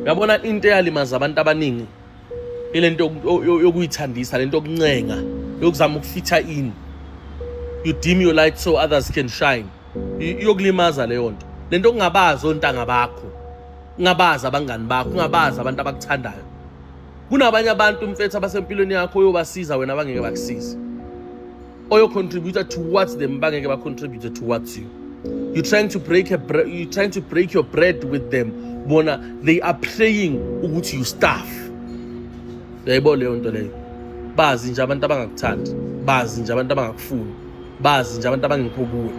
Uyabona, into eyalimaza abantu abaningi ilento yokuyithandisa, lento yokuncenga, yokuzama ukufitha in. You dim your light so others can shine. Iyokulimaza leyo nto. Lento okungabazi ontanga bakho, ungabazi abangani bakho, ungabazi abantu abakuthandayo. Kunabanye abantu, mfethu, abasempilweni yakho oyobasiza wena abangeke bakusize, oyo-contribute towards them bangeke ba-contribute towards you. You're trying to break your bread with them, bona they are praying ukuthi you starve. Uyayibona leyo nto leyo? Bazi nje abantu abangakuthandi, bazi nje abantu abangakufuni, bazi nje abantu abangekho kuwe.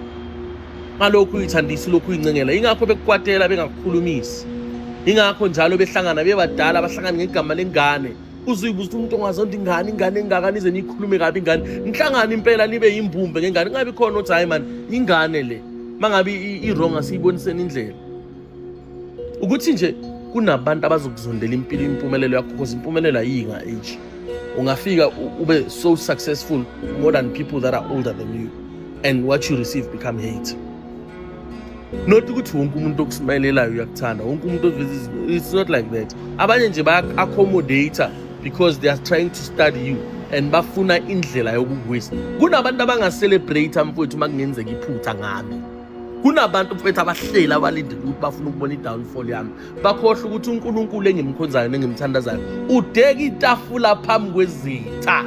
Ngalokhu uyithandisa, lokhu uyincengela, ingakho bekukwatela, bengakukhulumisi. Ingakho njalo behlangana bebadala, bahlangane ngegama lengane. Uzuyibuza ukuthi umuntu ongazonda ingane, ingane engaka, nize niyikhulume kabi ingane, nihlangane impela nibe yimbumbe ngengane, kungabi khona othi, "Hayi man, ingane le mangabe i-wrong, asiyiboniseni indlela." Ukuthi nje kunabantu abazokuzondela impilo, impumelelo yakho, because impumelelo ayiyi nga-age. Ungafika ube so successful more than people that are older than you, and what you receive become hate. Not ukuthi wonke umuntu okusimayelelayo uyakuthanda, wonke umuntu oveza izinto, it's not like that. Abanye nje baya-accommodate because they are trying to study you and bafuna indlela yokukuwisa. Kunabantu abangacelebrate, mfowethu, uma kungenzeka iphutha ngami. Kunabantu, mfethu, abahleli abalindele ukuthi bafuna ukubona i-downfall yami. Bakhohlwa ukuthi uNkulunkulu engimkhonzayo nengimthandazayo udeka itafula phambi kwezitha.